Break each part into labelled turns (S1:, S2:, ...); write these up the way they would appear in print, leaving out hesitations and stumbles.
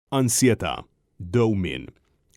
S1: Ansjetà, dewmien,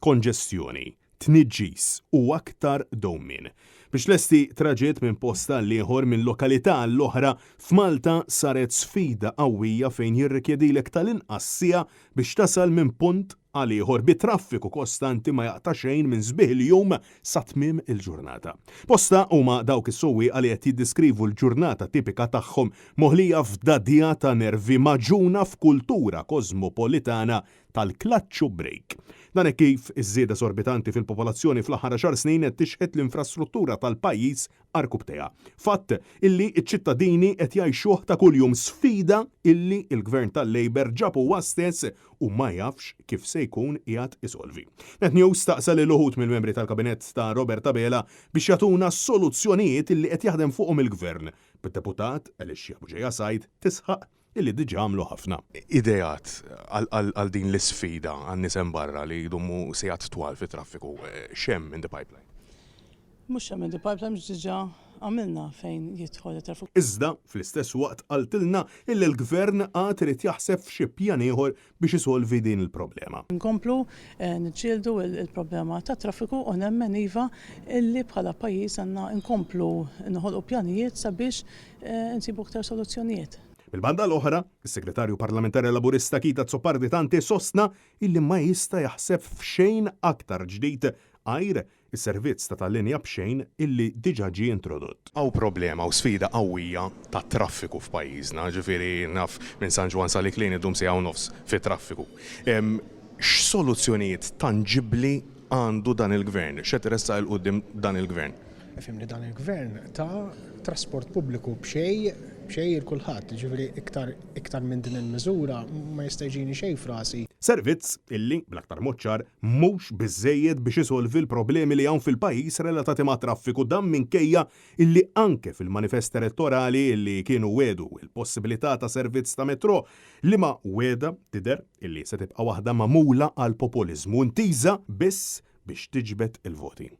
S1: konġestjoni, tniġġis u aktar dewmien. Biex tlesti traġitt minn post għal ieħor, minn lokalità għal oħra, f'Malta saret sfida qawwija fejn jirrikjedilek tal-inqas siegħa biex tasal minn punt għal ieħor bi traffiku kostanti ma jaqta' xejn minn sbieħ il-jum sa tmiem il-ġurnata. Bosta huma dawk is-sewwieqa li qed jiddiskrivu l-ġurnata tipika tagħhom moħlija f'dagħdigħa ta' nervi magħġuna f'kultura kożmopolitana tal-klaċċ u brejk. Dan hekk kif iż-żieda esorbitanti fil-popolazzjoni fl-aħħar għaxar snin qed tixħet l-infrastruttura tal-pajjiż għarkupptejha. Fatt illi ċ-ċittadini qed jgħixuh ta' kuljum, sfida illi l-Gvern tal-Labour ġab huwa stess u ma jafx kif se jkun qiegħed isolvi. Net News staqsa lil uħud mill-membri tal-Kabinett ta' Robert Abela biex jagħtuna soluzzjonijiet illi qed jaħdem fuqhom il-Gvern, bid-Deputat Alicia Bugeja Said tisħaq illi diġà għamlu ħafna.
S2: Ideat għal din l-isfida għan-nies hemm barra li jdumu sigħat twal fit-traffiku, x'hemm in the pipeline?
S3: Mhux hemm in the pipeline mhux diġà għamilna fejn jidħol it-traffiku.
S1: Iżda, fl-istess waqt qaltilna illi l-Gvern għad irid jaħseb f'xi pjan ieħor biex isolvi din il-problema.
S3: Nkomplu niġġieldu l-problema tat-traffiku u nemmen iva illi bħala pajjiż għandna nkomplu noħolqu pjanijiet sabiex insibu aktar soluzzjonijiet.
S1: Mill-banda l-oħra, is-Segretarju Parlamentari Laburista Keith Azzopardi Tanti sostna illi ma jista' jaħseb f'xejn aktar ġdid għajr is-servizz ta' tal-linja b'xejn illi diġà ġie introdott.
S2: Hawn problema u sfida qawwija ta' traffiku f'pajjiżna, ġifieri naf minn San Ġwann sal-Iklin iddum siegħa u nofs fit-traffiku. X'soluzzjonijiet tanġibbli għandu dan il-Gvern? X'qed iressaq 'il quddiem dan il-Gvern?
S4: Ifhimni dan il-Gvern ta trasport pubbliku b'xejn b'xejn 'il kulħadd, jiġifieri iktar iktar minn din il-miżura ma jista' jiġini xejn f'rasi.
S1: Servizz illi, bl-aktar mod ċar, mhux biżżejjed biex isolvi l-problemi li hawn fil-pajjiż relatati mat-traffiku dan minkejja illi anke fil-manifest elettorali illi kienu wiegħdu l-possibilità ta' servizz ta' metrò, liema wiegħda tidher illi se tibqa' waħda magħmula għall-popoliżmu intiża biss biex tiġbed il-voti.